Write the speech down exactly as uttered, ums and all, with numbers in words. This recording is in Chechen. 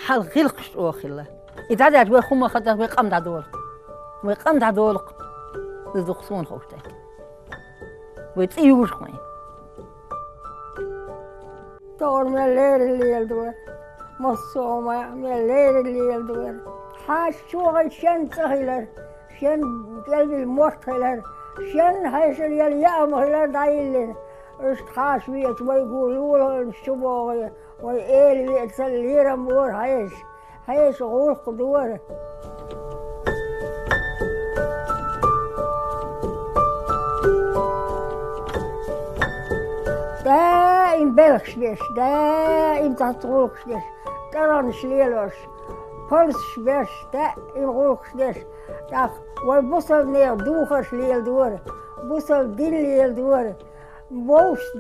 Хьал гӀиллакхаш чӀогӀа хилла. И дӀадаьлча вай хӀума хадах, вай къам дӀадолу. Вай къам дӀадолу. Иза ду-кх суна ховш дерг. Вай цӀе южу-кх вайн. Тохара мел леррина леладора. Массо а хӀума мел леррина леладора. Хьаша чӀогӀа шен цӀа хилар, шен кӀелбилла мотт хилар, шен хьешан ял яа ма хилар дӀайиллина. Иштта хьаша веача, вай гу лулахана чу богӀий, вай эла веача, лерам бора хьеша. Хьеша гӀуллакх дора. Даим белхаш беш, даим цхьацца гӀуллакхаш деш, тӀаранаш лелош, палсаш беш, даим гӀуллакхаш деш. ТӀаккха вай бусалба нехан духарш леладора, бусалба дин леладора. Вовшашца